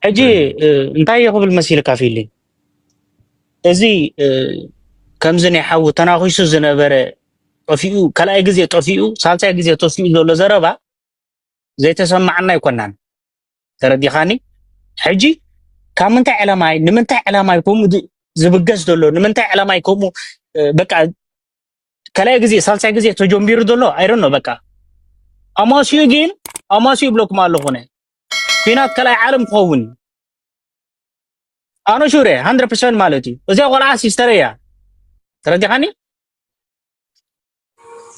ሕጂ እንታይ ይኽብል መሲልካ ፊሊ? እዚ ከምዚ ናይ ሓዊ ተናኺሱ ዝነበረ ጠፊኡ፣ ካልኣይ ግዜ ጠፊኡ፣ ሳልሳይ ግዜ ተስኡ ዘሎ ዘረባ ዘይተሰማዓና ኣይኮናን። ተረዲኻኒ? ሕጂ ካብ ምንታይ ዕላማይ፣ ንምንታይ ዕላማይ ከምኡ ዝብገስ ዘሎ? ንምንታይ ዕላማይ ከምኡ በቃ ካልኣይ ግዜ ሳልሳይ ግዜ ተጀሚሩ ዘሎ? ኣይደኖ። በቃ ኣማሲኡ ግን ኣማሲኡ ብለኩም ኣለኹ ነ ኩናት ካልኣይ ዓለም ክኸውን ኣነ ሹረ ሃንድረድ ፐርሰንት ማለት እዩ። እዚኣ ቆልዓ ሲስተር እያ። ተረዲኻኒ?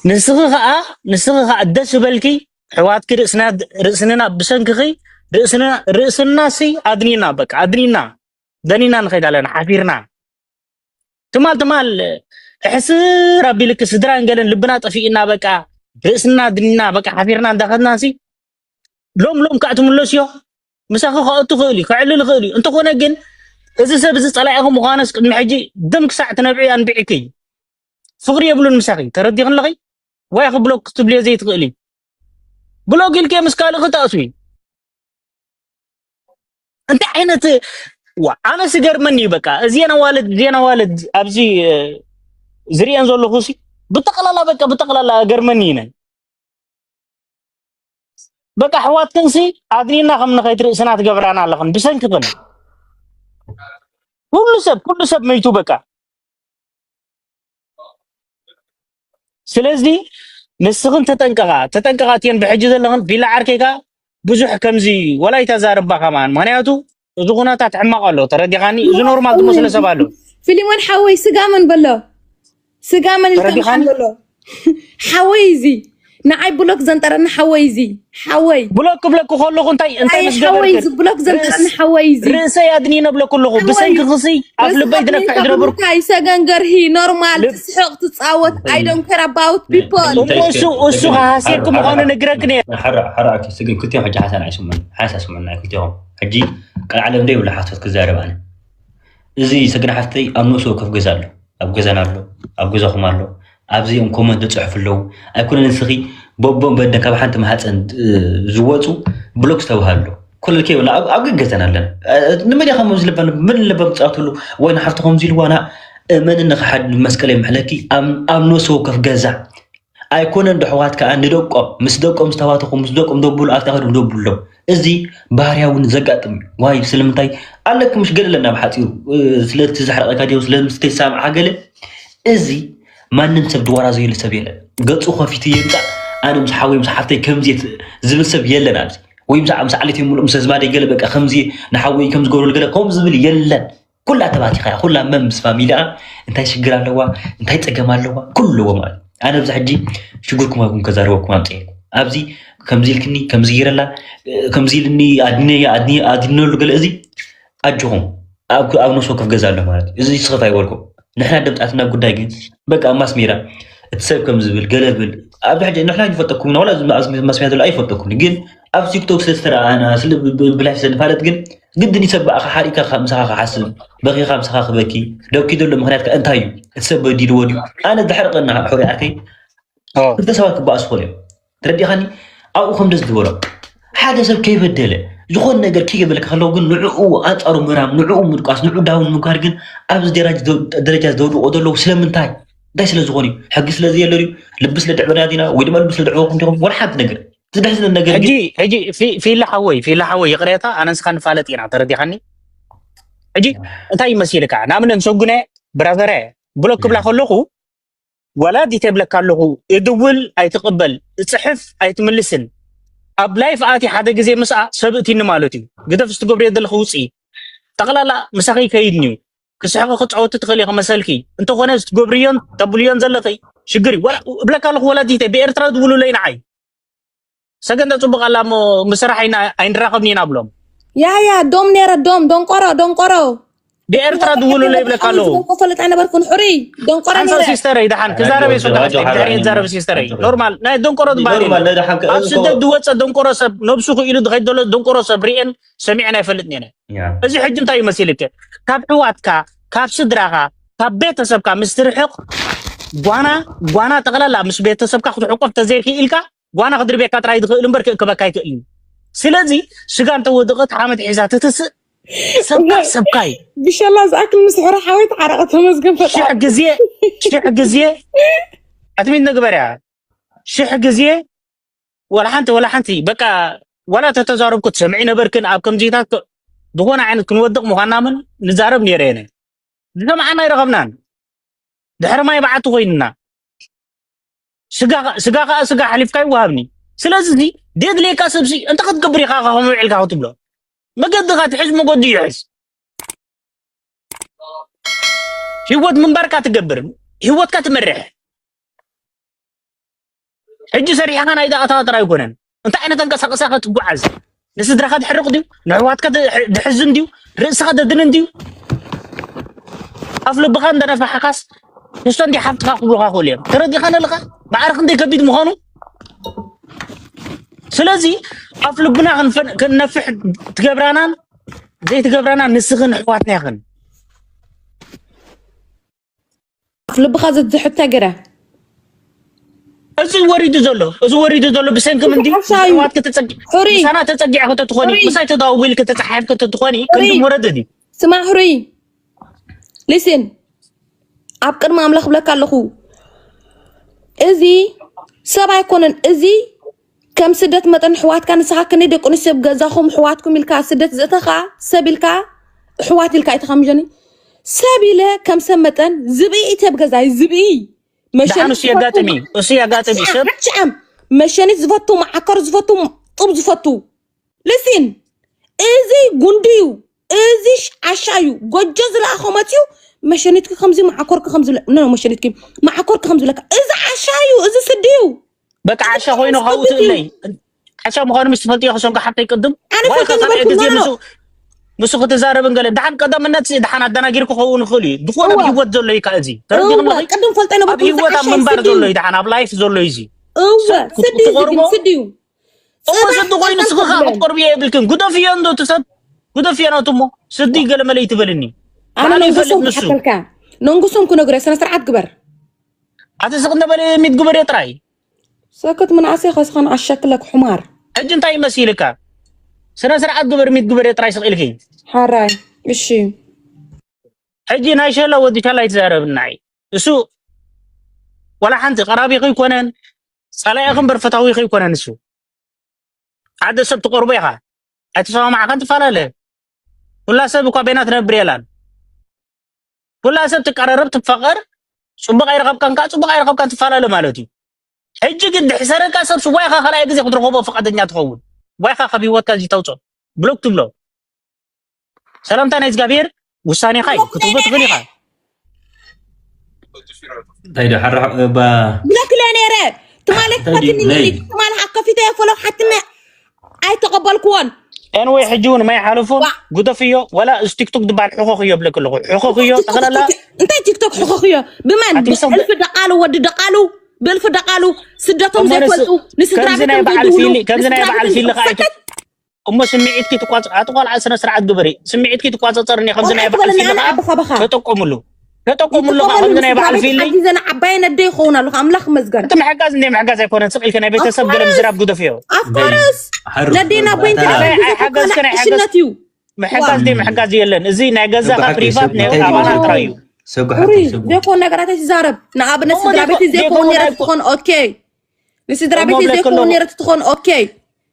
ንስኺ ኸዓ ንስኺ ኸዓ ደስ ዝበልኪ ኣሕዋትኪ ርእስና ርእስንና ብሰንክኺ ርእስና ርእስና ሲ ኣድኒና በቃ ኣድኒና ደኒና ንኸይድ ኣለና ሓፊርና። ትማል ትማል እሕስር ኣቢልኪ ስድራን ገለን ልብና ጠፊእና በቃ ርእስና ኣድኒና በቃ ሓፊርና እንዳኸድና ሲ ሎም ሎም ከዓ ትምለስዮ ምሳኺ ከእቱ ክእል እዩ ክዕልል ክእል እዩ። እንተኾነ ግን እዚ ሰብ እዚ ፀላኢኺ ምዃነስ ቅድሚ ሕጂ ደም ክሳዕ ትነብዒ ኣንቢዕኪ ፍቕሪ የብሉን ምሳኺ። ተረዲኽን ኣለኺ? ዋይ ብሎክ ክትብልዮ ዘይትኽእሊ ብሎክ ኢልኪ ምስ ካልእ ክትኣስዊ እንታይ ዓይነት ዋ ኣነስ ይገርመኒ እዩ። በቃ እዚአን ኣዋልድ እዚአን ኣዋልድ ኣብዚ ዝርእየን ዘለኹ ሲ ብጠቕላላ በቃ ብጠቕላላ ገርመኒ እዩ። በቃ ኣሕዋትክንሲ ኣድኒና ከም ንኸይድ ርእስና ትገብራና ኣለኽን ብሰንክኽን ኩሉ ሰብ ኩሉ ሰብ መይቱ በቃ። ስለዚ ንስኽን ተጠንቀቓ ተጠንቀቓ እትየን ብሕጂ ዘለኽን ቢላ ዓርከይ ከኣ ብዙሕ ከምዚ ወላ ይተዛርባ ከማን ምኽንያቱ እዚ ኩነታት ሕማቕ ኣሎ ተረዲኻኒ እዚ ኖርማል ዝመስሎ ሰብ ኣሎ። ፊሊሞን ሓወይ ስጋ መን በሎ ስጋ መን ኢልካ ተረዲኻኒ? ምሓን በሎ ሓወይ እዚ ንዓይ ብሎክ ዘንጠረኒ ሓወይ እዚ ሓወይ ብሎክ ክብለኩ ከለኹ እንታይ እንታይ ኣይ ምስ ሓወይ ገበርክ እዚ ብሎክ ዘንጠረኒ ርእስ ሓወይ እዚ ርእሰይ ኣድኒነ ብለኩ ኣለኹ ሓወይ ብሰንኪ ክሲ ኣብ ርሑቕ ልበይ ኣቢልካ ድነፍሕ ዝነበርኩ ብምንታይ ሰገንገርሂ ኖርማል ልብ- ትስሕቕ ትፃወት I don't care about people እሞ እሱ እሱ ከሃሲርኩ ምዃኑ ነግረክ ነይረ ሓራ ሓራ ኣኪ ስግን ክልቲኦም ሕጂ ሓሳን ኣይስሙን ሓሳ ስሙና ክልቲኦም ሕጂ ቀልዓለም ደይ ብላ ሓሶት ክዛረብ ኣነ እዚ ሰግን ሓፍተይ ኣብ ንእሱ ወከፍ ገዛ ኣሎ ኣብ ገዛና ኣሎ ኣብ ገዛኹም ኣሎ ኣብዚኦም ኮመንት ዝፅሕፉ ኣለዉ ኣይኮነን ንስኺ በቦም በደ ካብ ሓንቲ ማህፀን ዝወፁ ብሎክ ዝተባሃሉ ኣሎ ኮለል ከይበልና ኣብ ኣብ ገገዘን ኣለና ንመን ኢኻ ከምዚ ልበና መን ልበም ትፃወትሉ ወይ ንሓፍቲ ከምዚ ኢልዋና እመን ንኽሓድ መስቀል የምሕለኪ ኣብ ነብሲ ወከፍ ገዛ ኣይኮነን ደሕዋት ከዓ ንደቆም ምስ ደቆም ዝተባተኹ ምስ ደቆም ደብሉ ኣብታ ከዱ ደብሎም እዚ ባህርያ እውን ዘጋጥም እዩ ዋይ ስለምንታይ ኣለክ ምሽ ገለ ኣለና ብሓፂሩ ስለቲ ዘሕረቀካ ድዮም ስለምስተይ ሳምዓ ገለ እዚ ማንም ሰብ ድዋራ ዘየሉ ሰብ የለን ገፁ ከፊቱ የምፃእ ኣነ ምስ ሓወይ ምስ ሓፍተይ ከምዚ ዝብል ሰብ የለን ኣብዚ ወይ ምስ ምስ ዓሌት የምልኡ ምስ ህዝባደይ ገለ በቃ ከምዚ ንሓወይ ከም ዝገብረሉ ገለ ከም ዝብል የለን ኩላ ተባቲኻ ኩላ መም ምስ ፋሚሊኣ እንታይ ሽግር ኣለዋ እንታይ ፀገም ኣለዋ ኩሉ ኣለዎ ማለት ኣነ ብዛ ሕጂ ሽግርኩም ኣብኩም ከዛርበኩም ኣምፅኤኩም ኣብዚ ከምዚ ኢልክኒ ከምዚ ይረላ ከምዚ ኢልኒ ኣድነያ ኣድነሉ ገለ እዚ ኣጆኹም ኣብ ኣብ ነፍሲ ወከፍ ገዛ ኣሎ ማለት እዩ። እዚ ስኽፍ ኣይበልኩም። ንሕና ደምፃትና ጉዳይ ግን በቃ ኣብ ማስሜራ እቲ ሰብ ከም ዝብል ገለ ብል ኣብዚ ሕጂ ንሕና ይፈልጠኩም ኢና ዋላ ኣብዚ ማስሜራ ዘሎ ኣይፈልጠኩም ግን ኣብ ቲክቶክ ስለ ዝተረኣና ስለ ብላይፍ ስለ ንፋለጥ ግን ግድን ይሰባእካ ሓሪእካ ምሳኻ ክሓስብ በኺኻ ምሳኻ ክበኪ ደኪ ዘሎ ምክንያት ከ እንታይ እዩ እቲ ሰብ በዲልዎ ድዩ ኣነ ዝሕርቀና ሕሩይ ዓርከይ ክልተ ሰባት ክበኣሱ ይኽእሉ እዮም ተረዲኻኒ ኣብኡ ከም ደስ ዝበሎ ሓደ ሰብ ከይበደለ ዝኾነ ነገር ከይገበለካ ከለዉ ግን ንዕኡ ኣንፃሩ ምራም ንዕኡ ምድቋስ ንዑ ዳውን ምግባር ግን ኣብዚ ደረጃ ዘውድቆ ዘለዉ ስለምንታይ እንታይ ስለ ዝኾኑ እዩ ሕጊ ስለ ዘየለ ድዩ ልቢ ስለ ድዕበና ዲና ወይ ድማ ልቢ ስለ ድዕበኩም ዲኹም ወላ ሓንቲ ነገር ዝድሕዝን ነገር ሕጂ ሕጂ ፊላ ሓወይ ፊላ ሓወይ ይቕሬታ ኣነ ንስኻ ንፋለጥ ኢና ተረዲኻኒ ሕጂ እንታይ ይመሲልካ ንኣብነት ሰጉነ ብራዘረ ብሎ ክብላ ከለኹ ወላዲት የብለካ ኣለኹ እድውል ኣይትቕበል እፅሕፍ ኣይትምልስን ኣብ ላይፍ ኣቲ ሓደ ግዜ ምስኣ ሰብ እቲኒ ማለት እዩ ግደፍ ዝትገብርዮ ዘለኺ ውፅኢ ጠቕላላ ምሳኺ ይከይድኒ እዩ ክስሕቂ ክፃወቲ ትኽእል ኢኺ መሰልኪ እንተኾነ ዝትገብርዮን ተብልዮን ዘለኺ ሽግር እዩ እብለካ ኣለኹ ወላዲተይ ብኤርትራ ድውሉለይ ንዓይ ሰገን ተፅቡቕ ኣላ እሞ ምስ ስራሕ ኢና ኣይንራኸብን ኢና ብሎም። ያ ያ ዶም ነረ ዶም ዶንቆሮ ዶንቆሮ። ብኤርትራ ድውሉለይ ይብለካ ኣለኹ። ዝፈልጥ ኣይነበርኩን ሕሩይ ዶንቆሮ ሓንሳብ ነረ። ሲስተረይ ደሓን ክዛረብ እየ ሶዳ ኣጆ፣ ኣጆ፣ ድሕሪ ኣጆ፣ እየ ክዛረብ ኣጆ፣ ሲስተረይ። ኣጆ። ኖርማል ናይ ዶንቆሮ ዝበሃል ኖርማል የለን። ናይ ደሓን ከ- ኣብ እኮ- ስደት ዝወፀ ዶንቆሮ ሰብ ነብሱ ክኢሉ ዝኸይድ ዘሎ ዶንቆሮ ሰብ ሪኤን ሰሚዐን ኣይፈልጥን እየ። ያ። እዚ ሕጂ እንታይ እዩ መሲልክ ካብ ሕዋትካ ካብ ስድራኻ ካብ ቤተሰብካ ምስ ትርሕቕ ጓና ጓና ጠቕላላ ምስ ቤተሰብካ ክትሕቆፍ ተዘይክኢልካ ጓና ክድርቤካ ጥራይ ዝኽእል እምበር ክእክበካ ኣይክእልን እዩ። ስለዚ ስጋ እንተወደቐት ሓመድ ሒዛ ትትስእ ሰብካ ሰብካይ ብሸላ ዝኣክል ምስ ሕረ ሓወይ ተዓረቐ ተመስገን ፈጣሪ። ሽሕ ግዜ ሽሕ ግዜ ኣትሚት ንግበር እያ ሽሕ ግዜ ወላ ሓንቲ ወላ ሓንቲ በቃ ዋላ ተተዛረብኩ ትሰምዒ ነበርክን ኣብ ከምዚታት ዝኾነ ዓይነት ክንወድቕ ምዃንና ምን ንዛረብ ነይረ የነ ዝሰማዓና ኣይረኸብናን ድሕሪ ማይ በዓቲ ኮይንና ስጋ ከዓ ስጋ ሓሊፍካ ይወሃብኒ ስለዚ እዚ ደድልየካ ሰብሲ እንተ ክትገብር ኢኻ ከምኡ ውዒልካ ክትብሎ መገድኻ ትሕዝ መገዱ ይሕዝ ህይወት ምንባርካ ትገብር ህይወትካ ትመርሕ ሕጂ ሰሪሕኻ ናይ ዳኣታዋ ጥራይ ኣይኮነን እንታይ ዓይነት ተንቀሳቀሳ ክትጓዓዝ ንስድራኻ ትሕርቕ ድዩ ንሕዋትካ ድሕዝን ድዩ ርእስኻ ደድንን ድዩ ኣፍ ልብኻ እንደነፋሕካስ ንሶ እንዲ ሓፍትኻ ክብሉኻ ክእሉ እዮም ተረዲኻ ነልኻ ማዕረ ክንደይ ከቢድ ምዃኑ ስለዚ ኣፍ ልብና ክንነፍሕ ትገብራናን ዘይትገብራና ንስኽን ኣሕዋትና ኢኽን ኣፍ ልብኻ ዘዝሕታ ገረ እዚ ወሪዱ ዘሎ እዚ ወሪዱ ዘሎ ብሰንኪ ምንዲ ሓሻዩ። ሕዋት ክትፀጊ ሕሪ። ምሳና ተፀጊዕ ከተትኾኒ ሕሪ። ምሳይ ተዳዊል ክትፀሓፍ ከተትኾኒ ከምዚ ሕሪ። ወረድ እዚ ስማዕ ሕሩይ ሊስን ኣብ ቅድሚ ኣምላኽ ብለካ ኣለኹ እዚ ሰብ ኣይኮነን እዚ ከም ስደት መጠን ሕዋትካ ንስኻ ክንደይ ደቂ ኣንስትዮ ገዛኹም ሕዋትኩም ኢልካ ስደት ዝእተኻ ሰብ ኢልካ ሕዋት ኢልካ ኣይተኻ ምጀኒ ሰብ ኢለ ከም ሰብ መጠን ዝብኢ ኢተብ ገዛይ ዝብኢ ደሓን እሱ የጋጥም እዩ እሱ የጋጥም እዩ ሰብ ሽዓም መሸኒት ዝፈቱ መዓከር ዝፈቱ ጡብ ዝፈቱ ልሲን እዚ ጉንዲ እዩ እዚ ዓሻ እዩ ጎጆ ዝለኣኾ መፅዩ መሸኒትኪ ከምዚ መዓኮርኪ ከምዚ ኖ መሸኒትኪ መዓኮርኪ ከምዚ ብለካ እዚ ዓሻ እዩ እዚ ስዲ እዩ በቃ ዓሻ ኮይኑ ካብኡ ትእለይ ዓሻ ምዃኑ ምስ ትፈልጥዮ ከሰንካ ሓፍተይ ቅድም ኣነ ዋይ ፈልጠ ከካልእ ነበርኩ ግዜ ኖ ምስ ምስ ክትዛረብን ገለ ደሓን ቀዳምነት ደሓን ኣደናጊርኩ ክኸውን ይኽእል እዩ ዝኾነ ኣብ እወ። ህይወት ዘሎ እዩ ከዓ እዚ እወ ተረዲኽኒ ቅድም ፈልጠ ኣብ ነበርኩ ህይወት ኣብ ዓሻ ምንባር ስዲ ዘሎ እዩ እዩ ደሓን ኣብ ላይፍ ዘሎ እዩ እዚ እወ ሰብ ስዲ እዩ ክትቆርቦ ስዲ እዩ እሞ ስዲ ኮይኑ ስኽኻ ክትቆርብዮ የብልክን ጉደፍዮ እንዶ እቲ ሰብ ጉደፍዮ ናቱ እሞ ስዲ ገለ መለ ይትበልኒ ኣነ ባዕሉ መንጎሶም ይፈልጥ ንሱ ክሓተልካ መንጎሶም ክነግሮ ስነ ስርዓት ግበር ኣቲ ስቕ እንደበለ ሚት ግበርዮ ጥራይ ሰክት ምንኣሰይ ከስኸን ኣሸክለክ ሕማር ሕጂ እንታይ ይመሲልካ ስነ ስርዓት ግበር ሚት ግበርዮ ጥራይ ስቕ ኢልኪ ሓራይ እሺ ሕጂ ናይ ሸላ ወዲ ሻላ ይትዛረብና እዩ እሱ ዋላ ሓንቲ ቀራቢኺ ይኮነን ጸላኢኺ እምበር ፈታዊኺ ይኮነን እሱ ሓደ ሰብ ትቆርቦ ኢኻ ኣይተሰማማዕካን ትፈላለ ኩላ ሰብ እኳ ቤና ትነብር የላን ኩላ ሰብ ትቀራረብ ትፋቐር ጽቡቕ ኣይረኸብካን ከዓ ጽቡቕ ኣይረኸብካን ትፈላለ ማለት እዩ ሕጂ ግን ድሕሰረካ ሰብ ስዋይኻ ካልኣይ ግዜ ክትረኸቦ ፍቓደኛ ትኸውን ዋይኻ ካብ ህይወትካ እዚ ተውፅኦ ብሎክ ትብሎ ሰላምታ ናይ እግዚኣብሔር ውሳኔኻ እዩ ክትህቦ ትኽእል ኢኻ እንታይ ዶ ሓራ እባ ብለክለ ነይረ ትማሊ እንታይ ድዩ? ክፈትኒ ነይ። ትማሊ ከፊተ የፈሎ ሓትመ ኣይተቐበልክዎን ኤንወይ ሕጂ እውን ማይ ሓለፎም ጉደፍዮ ወላ እዚ ቲክቶክ ዝበሃል ሕኾኽዮ ብለክ ኣለኹ ሕኾኽዮ ጠቕላላ እንታይ ቲክቶክ ሕኾኽዮ ብመን ኣቲ ሰብ- ብእልፊ ደቃሉ ወዲ ደቃሉ ብእልፊ ደቃሉ ስደቶም እሞ ንስ- ዘይፈልጡ ንስድራ ከምዚ ናይ ቤቶም በዓል ዘይድውሉ ፊሊ- ከምዚ ናይ ንስድራ በዓል ቤቶም ፊሊ ከኣ ዘይፈልጡ እሞ ስምዒትኪ ትቋጽ ኣቲ ቆልዓ ስነ ስርዓት ግበሪ ስምዒትኪ ትቋጸጸር እኒ ከምዚ ናይ በዓል ፊሊ ከኣ ዓበኻ በኻ ተጠቀምሉ ተጠቀምሉ ከኣ ከምዚ ናይ በዓል ፊሊ ሓጊዘና ዓባየን ኣደ ይኸውን ኣለኹ ኣምላኽ መስገን እቲ ምሕጋዝ እንደ ምሕጋዝ ኣይኮነን ስቕ ኢልከ ናይ ቤተሰብ ገለ ምዝራብ ጉደፍዮ ኣፍኮረስ ሓሩ ነዴና ቦይንቲ ባታ- ኣይ- ኣይሓገዝክን ኣይሓገዝ- ሽነት እዩ ምሕጋዝ ደይ ምሕጋዝ የለን እዚ ናይ ገዛኻ ሰጉሓተይ ፕሪቫት ናይ ሰጉሓተይ ኣባላት ሰጉሓተይ ጥራይ እዩ ሰጉሓተይ ሩይ ሰጉ ዘይኮን ነገራት ኣይትዛረብ ንኣብነት እሞ ስድራ ዘይኮ- ቤት ዘይኮን ዘይኮን ነረ ኣይኮ- ትኾን ኦኬ ንስድራ እሞ ቤት ብለክ ዘይኮን ኣለኹ። ነረ ትኾን ኦኬ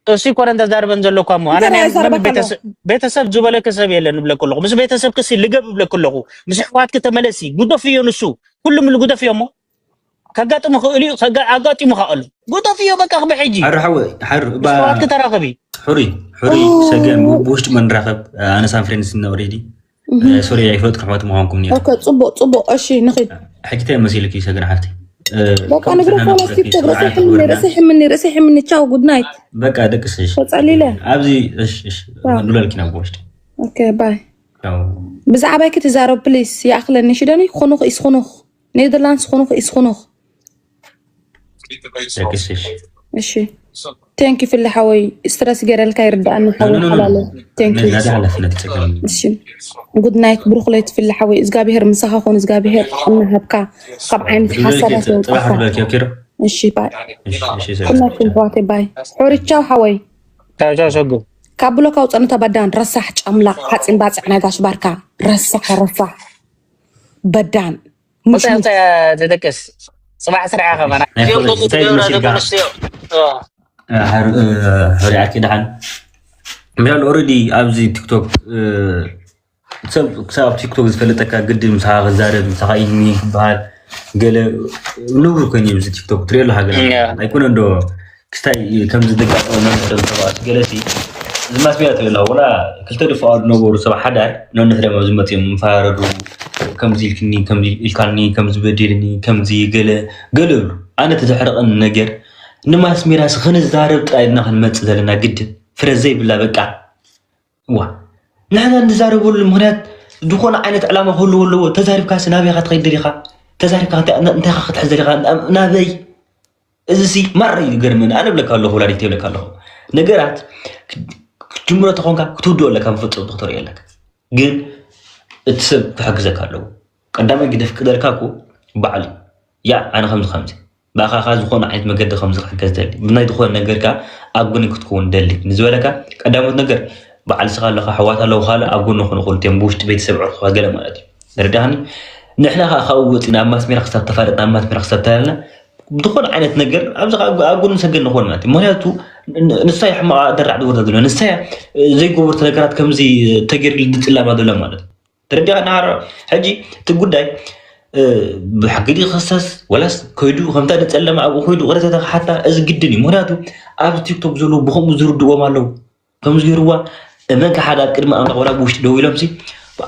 እሱ ይኮነ እንተዛርበን ዘለኳ እሞ ኣነ እንታይ ናይ ናይ ዛረበካ ምንም ቤተሰብ- ቤተሰብ ዝበለክ ሰብ የለን ብለክ ኣለኹ ምስ ቤተሰብ ክሲ ልገብ ብለክ ኣለኹ ምስ ኣሕዋትክ ተመለሲ ጉደፍዮ ንሱ ኩሉም ልጉደፍዮ እሞ ከጋጥም ክእል እዩ ከጋ- ኣጋጢሙ ከኣሉ ጉደፍዮ በቃ ክብሕጂ ሓሩ ሓወ ሓሩ እባ ኣሕዋትክ ተራኸቢ ሕሩይ ሕሩይ ሰገን ብውሽጢ መንራኸብ ኣነ ሳን ፍሬንድስ እና ኦሬዲ ሶሪ ኣይፈልጥ ክሕዋት ምዃንኩም ነይሩ ኦኬ ጽቡቅ ጽቡቅ እሺ ንኺድ ሕጂ እንታይ መሲልኪ ሰገን ሓፍቲ በቃ ንግረፎ ላስቲክ ርእሰይ ሕምኒ ርእሰይ ሕምኒ ርእሰይ ሕምኒ ቻው ጉድ ናይት በቃ ደቅስሽ ተጸሊለ ኣብዚ እሽ እሽ ዋው። ንብለልኪ ናብ ውሽጢ ኦኬ ባይ ያው ብዛዕባይ ክትዛረብ ፕሊስ ይኣኽለኒ ሽደኒ ኹኑኽ ኢስ ኹኑኽ ኔደርላንድስ ኹኑኽ ኢስ ኹኑኽ ደቅስሽ እሺ ቴንክ ዩ ፍሊ ሓወይ ስትረስ ገይረልካ ይርዳእኒ ሓወይ ኖ፣ ኖ፣ ኖ። ሓላለ ቴንክ ዩ ነዛ ሓላፍነት ጸገም እሺ ጉድ ናይት ብሩክ ለይቲ ፍሊ ሓወይ እግዚኣብሄር ምሳኻ ኾን እግዚኣብሄር ጥዕና ሃብካ ካብ ዓይነት ሓሳባት ጽባሕ የውጣካ ብለኪ ኪሮ እሺ ባይ እሺ እሺ ሰ ኩላኩም ኣሕዋተይ ባይ ሕርቻው ሓወይ ቻው ቻው ሰጉ ካብ ብሎክ ኣውፀእኒ ተበዳን ረሳሕ ጨምላቕ ሓፂን ባፅዕ ናይ ጋሽ ባርካ ረሳሕ ረሳሕ በዳን እንታይ እንታይ ደደቅስ ጽባሕ ስርዓ ከማና ናይ እዚኦም ፖለቲካ ደቂ ትግራይ ይመስል ደቂ ጋር። ኣንስትዮ ሕሪዓኪ ደሓን ሚላል ኦረዲ ኣብዚ ቲክቶክ ሰብ ክሳብ ኣብ ቲክቶክ ዝፈልጠካ ግድን ምሳኻ ክዛረብ ምሳኻ ኢኒ ክበሃል ገለ ንቡር ኮይኑ ኣብዚ ቲክቶክ ትሪኦ ኣለካ ገለ እያ። ኣይኮነ እንዶ ክስታይ ከምዚ ደጋጠመ መምህርም ሰባት ገለሲ እዚ ማስሚያ ትብል ወላ ክልተ ድፋ ዝነበሩ ሰብ ሓዳር ነንሕድም ኣብዚ መፅኦም ምፈራረዱ ከምዚ ኢልክኒ ከምዚ ኢልካኒ ከምዚ በዲልኒ ከምዚ ገለ ገለ ይብሉ ኣነ ተዘሕረቐኒ ነገር ንማስሚራስ ክንዛረብ ጥራይ ኢልና ክንመፅእ ዘለና ግድን ፍረ ዘይብላ በቃ እዋ ንሕና እንዛረበሉ ምክንያት ዝኾነ ዓይነት ዕላማ ክህልዎ ኣለዎ ተዛሪብካስ ናበይ ኢኻ ትኸይድ ደሊኻ ተዛሪብካ እንታይ ኢኻ ክትሕዝ ደሊኻ ናበይ እዚ ሲ ማራ እዩ ዝገርመኒ ኣነ ብለካ ኣለኹ ወላዲት ይብለካ ኣለኹ ነገራት ክትጅምሮ ተኾንካ ክትውድኦ ኣለካ መፈፀምቲ ክትሪኦ ኣለካ ግን እቲ ሰብ ክሕግዘካ ኣለዎ ቀዳማይ ግደ ፍቅደልካ እኮ ባዕሉ ያ ኣነ ከምዚ ከምዚ ብኣኻኻ ዝኾነ ዓይነት መገዲ ከምዚ ክሕገዝ ደሊ ብናይ ዝኾነ ነገርካ ኣብ ጎኒ ክትከውን ደሊ ንዝበለካ ቀዳሞት ነገር በዓል ስኻ ኣለኻ ኣሕዋት ኣለዉ ካልእ ኣብ ጎኒ ክኾኑ ክእሉ እዮም ብውሽጢ ቤተሰብ ዕርክኻ ገለ ማለት እዩ ተረዳኸኒ ንሕና ከዓ ካብኡ ወፂና ኣብ ማስሜራ ክሳብ ተፋለጥና ኣብ ማስሜራ ክሳብ ተላልና ብዝኾነ ዓይነት ነገር ኣብዚ ከዓ ኣብ ጎኒ ሰገን ንኾን ማለት እዩ ምክንያቱ ንሳ ሕማቕ ደራዕ ዝወርዳ ዘሎ ንሳ ዘይጎበርቶ ነገራት ከምዚ ተገይሩ ዝፅላማ ዘሎ ማለት እዩ ተረዲኻ ናሃሮ ሕጂ እቲ ጉዳይ ብሕጊ ድዩ ክኸሰስ ወላስ ከይዱ ከምታ ንፀለማ ኣብኡ ከይዱ ቅረታ ተክሓታ እዚ ግድን እዩ ምክንያቱ ኣብ ቲክቶክ ዘለዉ ብከምኡ ዝርድዎም ኣለዉ ከምዚ ገይርዋ እመን ከሓደ ኣብ ቅድሚ ኣምላኽ ወላ ብውሽጢ ደው ኢሎም ሲ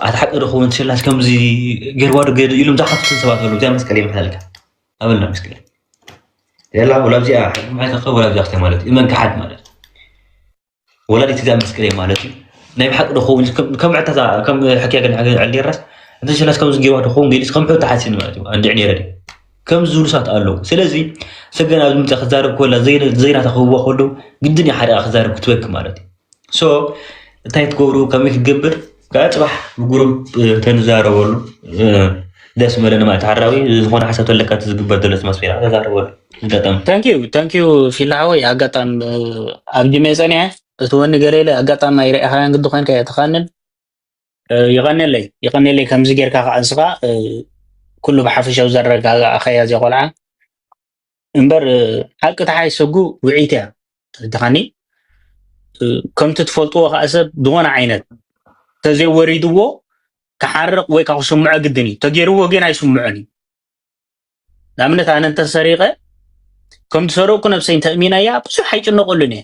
ኣቲ ሓቂ ዶ ክኸውን ትሸላስ ከምዚ ገይርዋ ዶ ገይሩ ኢሎም ዝሓትቱ ሰባት ኣለዉ እዚኣ መስቀል የምሕላልካ ኣበልና መስቀል የላ ወላ ኣብዚኣ ሕጊ ማይ ከኸብ ወላ ኣብዚኣ ክተ ማለት እዩ እመን ከሓድ ማለት ወላዲት እዚኣ መስቀል ማለት እዩ ናይ ብሓቂ ዶ ክኸውን ከም ዕታዛ ከም ሕክያ ግን ዕል ራስ እንተ ሸላስ ከምዚ ገይርዋ ዶ ክኸውን ገይሩስ ከም ሕቶ ሓሲኒ ማለት እዩ ኣንድዕ ነይረ ድዩ ከም ዝብሉ ሰባት ኣለዉ ስለዚ ሰገን ኣብዚ ምፅኣ ክዛረብ ከላ ዘይና ተኽህዋ ከለዉ ግድን እዩ ሓደ ክዛረብ ክትበክ ማለት እዩ ሶ እንታይ ትገብሩ ከመይ ክትገብር ከዓ ፅባሕ ብግሩብ ተንዛረበሉ ደስ መለኒ ማለት ሓራዊ ዝኾነ ሓሳብ ተለካ ዝግበር ዘሎ መስሜራ ተዛረበሉ ይጋጠም ታንኪዩ ታንኪዩ ፊላ ሓወይ ኣጋጣም ኣብዚ መፀኒዐ እቲ ወኒ ገለ ኢለ ኣጋጣሚ ኣይረኢኻያን ግዲ ኮይንካ እየ ተኻንን ይቐነለይ ይቐነለይ ከምዚ ጌርካ ከዓ ንስኻ ኩሉ ብሓፈሻዊ ዘረጋጋእኻያ እዚኣ ቆልዓ እምበር ሓቂ ተሓይሰጉ ውዒት እያ ተረድኻኒ ከምቲ ትፈልጥዎ ከዓ ሰብ ዝኾነ ዓይነት ተዘይወሪድዎ ክሓርቕ ወይ ከዓ ክስምዖ ግድን እዩ ተገይርዎ ግን ኣይስምዖን እዩ ንኣብነት ኣነ እንተሰሪቐ ከም ዝሰረቕኩ ነብሰይ እንተእሚናያ ብዙሕ ኣይጭነቐሉን እየ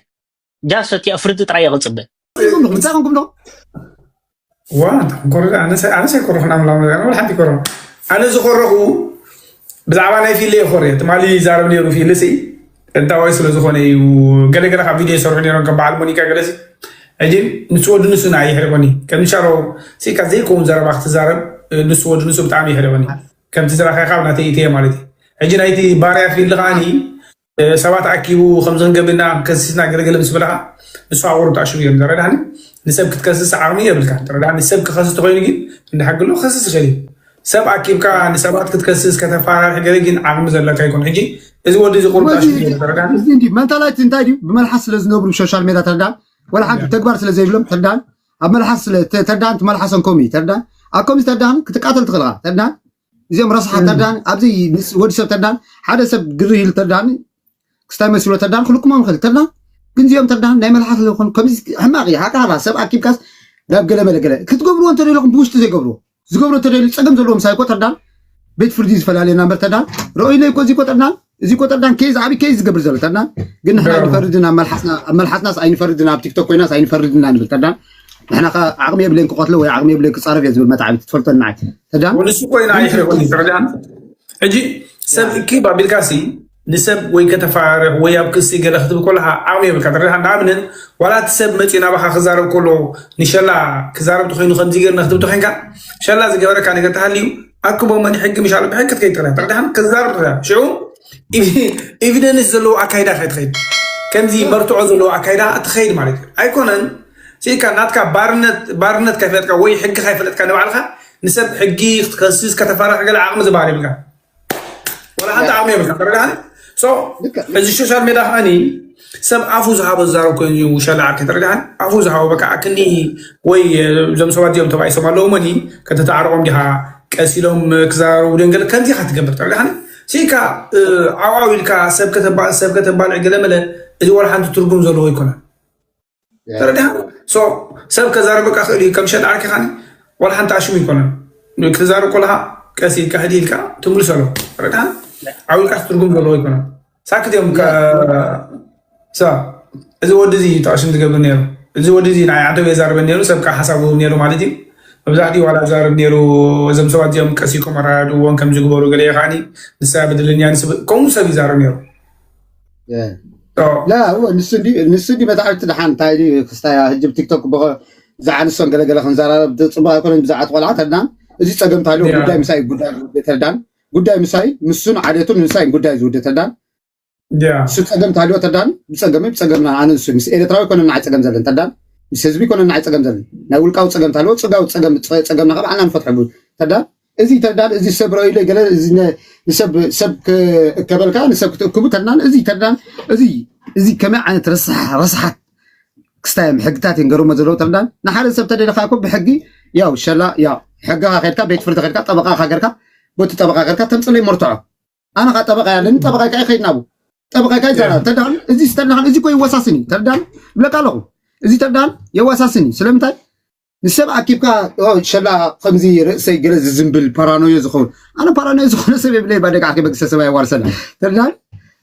ጃሰት እያ ፍርዲ ጥራይ የቕፅበ ምንታይ ኮንኩም ዶ ዋ ኮረ ኣነስ ኣይኮረኹ ናምላም ነገር ወላ ሓንቲ ኮረ ኣነ ዝኾረኹ ብዛዕባ ናይ ፊለ ይኮረ ትማሊ ይዛረብ ነይሩ ፊለ ሲ እንታይ ወይ ስለ ዝኾነ እዩ ገለገለ ካብ ቪድዮ ይሰርሑ ነይሮም ከም በዓል ሞኒካ ገለሲ ሕጂ ንሱ ወዲ ንሱ ና ይሕርበኒ ከም ሻሮ ሲካ ዘይከውን ዘረባ ክትዛረብ ንሱ ወዲ ንሱ ብጣዕሚ ይሕርበኒ ከምቲ ዝረኸካ ናተይ ኢተየ ማለት እዩ ሕጂ ናይቲ ባርያ ፊልድ ከዓኒ ሰባት ኣኪቡ ከምዚ ክንገብር ኢና ከሲስና ገለገለ ምስ በለካ ንሱ ኣወሩ ተኣሽሩ እዮም ተረዳኒ ንሰብ ክትከስስ ዓቕሚ የብልካ ተረዳኒ ሰብ ክኸስስ ተኮይኑ ግን እንድሕር ግሎ ክኸስስ ይኽእል እዩ ሰብ ኣኪብካ ንሰባት ክትከስስ ከተፈራርሕ ገለ ግን ዓቕሚ ዘለካ ይኮን ሕጂ እዚ ወዲ እዚ ቁሩብ ተኣሽሩ ተረዳኒ እዚ እንዲ መንታላይት እንታይ ድዩ ብመልሓስ ስለ ዝነብሩ ሶሻል ሜዳ ተረዳን ወላ ሓንቲ ተግባር ስለ ዘይብሎም ተረዳን ኣብ መልሓስ ስለ ተረዳን ትመልሓሰን ኮሚ ተረዳን ኣብ ኮሚ ተረዳን ክትቃተል ትኽእልካ ተረዳን እዚኦም ረስሓት ተርዳን ኣብዚ ወዲ ሰብ ተርዳን ሓደ ሰብ ግሪ ኢሉ ተርዳን ክስታይ መሲሎ ተርዳን ክልኩሞም ይኽእል ተርዳን ግን እዚኦም ተርዳን ናይ መልሓስ ዝኾኑ ከምዚ ሕማቕ እዩ ሓቃ ሓቃ ሰብ ኣኪብካስ ናብ ገለ መለ ገለ ክትገብርዎ እንተደለኹም ብውሽጢ ዘይገብርዎ ዝገብሮ እንተደልዩ ፀገም ዘለዎ ምሳይ እኮ ተርዳን ቤት ፍርዲ ዝፈላለየና እምበር ተርዳን ረኦይለ እኮ እዚ እኮ ተርዳን እዚ እኮ ተርዳን ኬዝ ዓብዪ ኬዝ ዝገብር ዘሎ ተርዳን ግን ንሕና ኣይንፈርድን ኣብ መልሓስና ኣብ መልሓስናስ ኣይንፈርድን ኣብ ቲክቶክ ኮይናስ ኣይንፈርድና ንብል ተርዳን ንሕና ከ ዓቕሚ የብለን ክቐትሎ ወይ ዓቕሚ የብለን ክፃረፍ እየ ዝብል መታዕቢ ትፈልጦ ንዓይ ተዳን ንሱ ኮይና ኣይሕረቁን ተረዳን ሕጂ ሰብ እኪብ ኣቢልካሲ ንሰብ ወይ ከተፋርሕ ወይ ኣብ ክሲ ገለ ክትብል ከለካ ዓቕሚ የብልካ ተረዳን ንኣብነት ዋላ እቲ ሰብ መፂኡ ናባካ ክዛረብ ከሎ ንሸላ ክዛረብ ተኮይኑ ከምዚ ገርና ክትብል ተኮይንካ ሸላ ዝገበረካ ነገር ተሃልዩ ኣክቦ መን ሕጊ ምሻሉ ብሕጊ ክትከይድ ትኽእል ተረዳን ክዛረብ ትኽእል ሽዑ ኤቪደንስ ዘለዎ ኣካይዳ ከይትኸይድ ከምዚ መርትዖ ዘለዎ ኣካይዳ ትኸይድ ማለት እዩ ኣይኮነን ሲካ ናትካ ባርነት ባርነት ከይፈለጥካ ወይ ሕጊ ከይፈለጥካ ንባዕልካ ንሰብ ሕጊ ክትከስስ ከተፋርሕ ገለ ዓቕሚ ዝበሃል የብልካ ወላ ሓንቲ ዓቕሚ የብልካ ተረዳኒ so እዚ ሶሻል ሜዳ ከዓኒ ሰብ ኣፉ ዝሃቦ ዝዛረብ ኮይኑ እዩ። ሸላ ዓርከይ ተረዲኣኒ። ኣፉ ዝሃቦ በቃ ኣክኒ ወይ እዞም ሰባት እዮም ተባኢሶም ኣለዉ መኒ ከተተዓርቆም ዲኻ ቀስ ኢሎም ክዛረቡ ደንገለ ከምዚ ኢኻ ትገብር ተረዲኣኒ። ሲካ ዓው ኢልካ ሰብ ከተባል ሰብ ከተባልዕ ገለ መለ እዚ ወላ ሓንቲ ትርጉም ዘለዎ ኣይኮነን። ተረዲኻ? ሶ ሰብ ከዛረበካ ክእል እዩ ከም ሸላ ዓርከይ ካኒ ወላ ሓንቲ ኣሽሙ ኣይኮነን። ክዛረብ ከለኻ ቀስ ኢልካ ህዲ ኢልካ ትምልሰሎ። ተረዲኻ? ዓው ኢልካ ትርጉም ዘለዎ ኣይኮነን። ሳክት እዮም ሳ እዚ ወዲ እዚ ጠቕሽም ዝገብር ነይሩ። እዚ ወዲ እዚ ንዓይ ዓደብ የዛርበን ነይሩ። ሰብ ከዓ ሓሳቡ ነይሩ ማለት እዩ። መብዛሕትኡ ዋላ ዛርብ ነይሩ። እዞም ሰባት እዚኦም ቀሲኮም ኣረዳድእዎን ከም ዝግበሩ ገለ ከዓኒ ንሳ በደለኛ ንስብ ከምኡ ሰብ ይዛረብ ነይሩ። ላ ንሱ እንዲ ንሱ እንዲ መታዕብቲ ደሓን እንታይ ድዩ ክስታይ ህጅብ ቲክቶክ ብኸ ዝዓንሶን ገለገለ ክንዘራረብ ጽቡቅ ኣይኮነን። ብዛዕባ ቆልዓ ተዳን እዚ ጸገም ታልዮ ጉዳይ ምሳይ ጉዳይ ተዳን ጉዳይ ምሳይ ምሱን ዓደቱን ምሳይ ጉዳይ ዝውደ ተዳን እሱ ጸገም ታልዮ ተዳን ብጸገመይ ብጸገምና ኣነ ንሱ ምስ ኤርትራዊ ኮነ ንዓይ ጸገም ዘለን ተዳን ምስ ህዝቢ ኮነ ንዓይ ጸገም ዘለን ናይ ውልቃዊ ጸገም ታልዮ ጽጋዊ ጸገም ጸገምና ካብ ዓና ንፈትሐ ተዳን እዚ ተዳን እዚ ሰብ ረእዩ ገለ እዚ ሰብ ሰብ ከበልካ ንሰብ ክትእክቡ ተዳን እዚ ተዳን እዚ እዚ ከመይ ዓይነት ረሳሕ ረሳሓት ክስታዮም ሕግታት እዮም ገርሞ ዘለዉ ተዳን ንሓደ ሰብ ተደለካ እኮ ብሕጊ ያው ሸላ ያው ሕግኻ ከድካ ቤት ፍርዲ ከድካ ጠበቃ ካገርካ ቦቲ ጠበቃ ከድካ ተምፅለይ መርትዖ ኣነ ካ ጠበቃ ያለኒ ጠበቃ ካ ይኸይድ ናቡ ጠበቃ ካ ይዛራ ተዳን እዚ ተዳን እዚ ኮ ይወሳስኒ ተዳን ብለካ ኣለኹ እዚ ተዳን የወሳስኒ ስለምንታይ ንሰብ ኣኪብካ ሸላ ከምዚ ርእሰይ ገለ ዝዝንብል ፓራኖዮ ዝኸውን ኣነ ፓራኖዮ ዝኾነ ሰብ የብለይ ባደጋ ኣኪበ ክሰ ሰብ ኣይዋርሰና ተዳን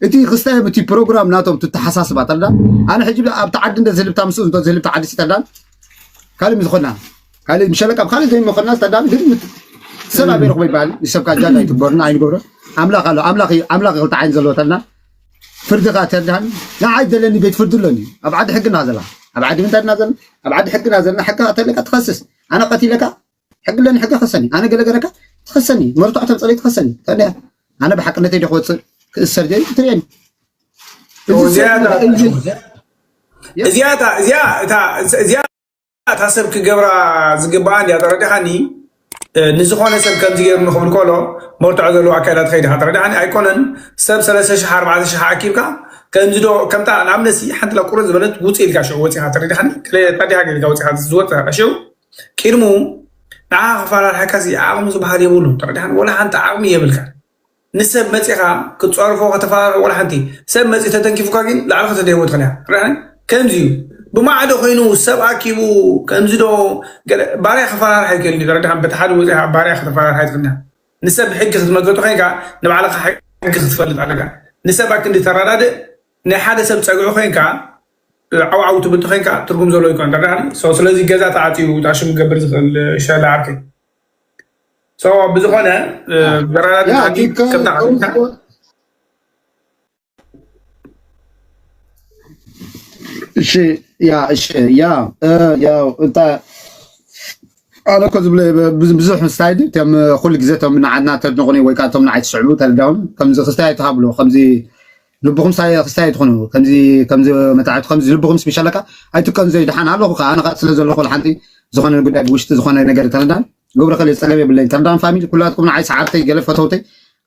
እቲ ክስታዮም እቲ ፕሮግራም ናቶም ትተሓሳስባ ተዳን ኣነ ሕጂ ኣብቲ ዓዲ እንደ ዝህልብታ ምስ እንተ ዝህልብታ ዓዲ ተዳን ካልእ ምዝኾና ካልእ ምሸለቃ ካልእ ዘይመኾና ተዳን ግን ሰብ ኣበይ ረኽቦ ይበሃል ንሰብካ ጃል ኣይትግበርና ኣይንገብሮ ኣምላኽ ኣሎ ኣምላኽ ኣምላኽ ክልተ ዓይን ዘለዎ ተዳን ፍርድኻ ተዳን ንዓይ ዘለኒ ቤት ፍርዲ ኣሎኒ ኣብ ዓዲ ሕግና ዘላ ኣብ ዓዲ ምንታይ ድና ዘለና ኣብ ዓዲ ሕግና ዘለና ሕግኻ ተለካ ትኸስስ ኣነ ቀቲለካ ሕግለኒ ሕገ ከሰኒ ኣነ ገለገለካ ትኸሰኒ መርትዖ ተምፀለይ ትኸሰኒ ተዳ ኣነ ብሓቅነተይ ዶ ክወፅእ ክእሰር ጀይ ትርእየኒ እዚኣ እታ ሰብ ክገብራ ዝግባኣ እንዲያ ተረዲኻኒ ንዝኾነ ሰብ ከምዚ ገይሩ ንኽብል ከሎ መርትዖ ዘለዎ ኣካይዳ ትኸይድ ኢኻ ተረዲኻኒ ኣይኮነን ሰብ ሰለስተ ሽሕ ኣርባዕተ ሽሕ ኣኪብካ ከምዚ ዶ ከምታ ንኣብነሲ ሓንቲ ላ ቁርጥ ዝበለት ውፅእ ኢልካ ሽዑ ወፂኻ ተረዲኻኒ ታዲኻ ገይርካ ወፂኻ ዝወፅኻ ሽዑ ቅድሙ ንዓ ክፈራርሓካ ሲ ዓቕሚ ዝበሃል የብሉ ተረዲኻኒ ወላ ሓንቲ ዓቕሚ የብልካ ንሰብ መፂኻ ክትፀርፎ ከተፈራርሖ ወላ ሓንቲ ሰብ መፂ ተተንኪፉካ ግን ላዕሊ ከተደይቦ ትኽእል እያ ከምዚ እዩ ብማዕዶ ኮይኑ ሰብ ኣኪቡ ከምዚ ዶ ባርያ ክፈራርሓ ይክእል እዩ ተረዲኻ በቲ ሓደ ወፂኻ ባርያ ከተፈራርሓ ይትኽእል ንሰብ ብሕጊ ክትመገጡ ኮይንካ ንባዕልካ ሕጊ ክትፈልጥ ኣለካ ንሰብ ኣክንዲ ተረዳድእ ናይ ሓደ ሰብ ፀግዒ ኮይንካ ዓውዓው ትብል ተኮይንካ ትርጉም ዘለዎ ይኮን ተረዳኒ ስለዚ ገዛ ተዓፅዩ እታ ሽም ክገብር ዝኽእል ሸላ ዓርከይ ብዝኾነ እሺ ያ እሺ ያ ያ እንታ ኣነ እኮ ዝብሎ ብዙሕ ምስታይ ድዩ እቶም ኩሉ ግዜ እቶም ንዓድና ተድንቑኒ ወይ ከዓ እቶም ንዓይ ትስዕቡ ተረዳውን ከምዚ ክስታይ ኣይትሃብሉ ከምዚ ልብኹም ክስታይ ኣይትኾኑ ከምዚ ከምዚ መታዕቲ ከምዚ ልብኹም ስቢሻለካ ኣይትቀንዘዩ ድሓን ኣለኹ ከዓ ኣነ ከዓ ስለ ዘለኹ ሓንቲ ዝኾነ ጉዳይ ብውሽጢ ዝኾነ ነገር ተረዳን ግብረ ከለ ፀገም የብለኝ ተረዳን ፋሚሊ ኩላትኩም ንዓይ ሰዓብተይ ገለ ፈተውተይ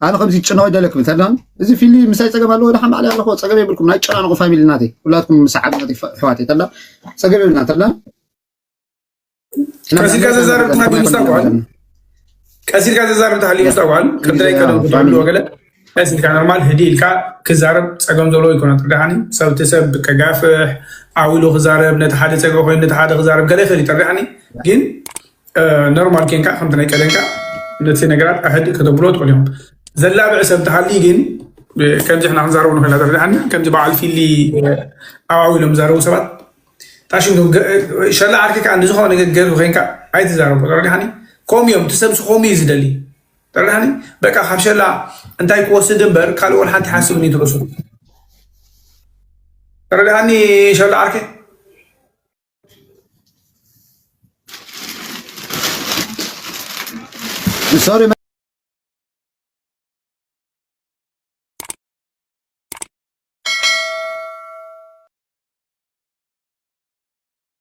ኣነ ከምዚ ጭነቕ ይደለኩም ተረዳን እዚ ፊሊ ምሳይ ፀገም ኣለዎ ድሓን ባዕለይ ኣለኹ ፀገም የብልኩም ናይ ጨናንቑ ፋሚሊ ናተይ ኩላትኩም ሰዓብ ናተይ ኣሕዋተይ ተረዳን ፀገም የብልና ተረዳን ቀሲልካ ዘዛርብ ተሃልዩ ምስ ኣጓል ቀሲልካ ዘዛርብ ተሃልዩ ምስ ኣጓል ከምቲ ናይ ቀደም ክትብልዎ ገለ ቀሲልካ ኖርማል ህዲ ኢልካ ክዛረብ ፀገም ዘለዎ ይኮነ ተረዳሓኒ ሰብቲ ሰብ ከጋፍሕ ዓው ኢሉ ክዛረብ ነቲ ሓደ ፀገ ኮይኑ ነቲ ሓደ ክዛረብ ገለ ይኽእል እዩ ተረዳሓኒ ግን ኖርማል ኬንካ ከምቲ ናይ ቀደምካ ነቲ ነገራት ኣሕድ ከተብሎ ትኽእል እዮም ዘላብዕ ሰብ ተሃልዩ ግን ከምዚ ሕና ክንዛረቡ ንኽእል ተረዳሓኒ ከምዚ በዓል ፊሊ ዓው ኢሎም ዝዛረቡ ሰባት ታሽንኩም ሸላ ዓርኪ ከዓ ንዝኾነ ነገር ገርሁ ኮይንካ ኣይትዛረቦ ተረዲሓኒ ከምኡ እዮም እቲ ሰብሲ ከምኡ እዩ ዝደሊ ተረዲሓኒ በቃ ካብ ሸላ እንታይ ክወስድ እምበር ካልእ ወላ ሓንቲ ሓስብ ንትረሱ ተረዲሓኒ ሸላ ዓርኪ ሶሪ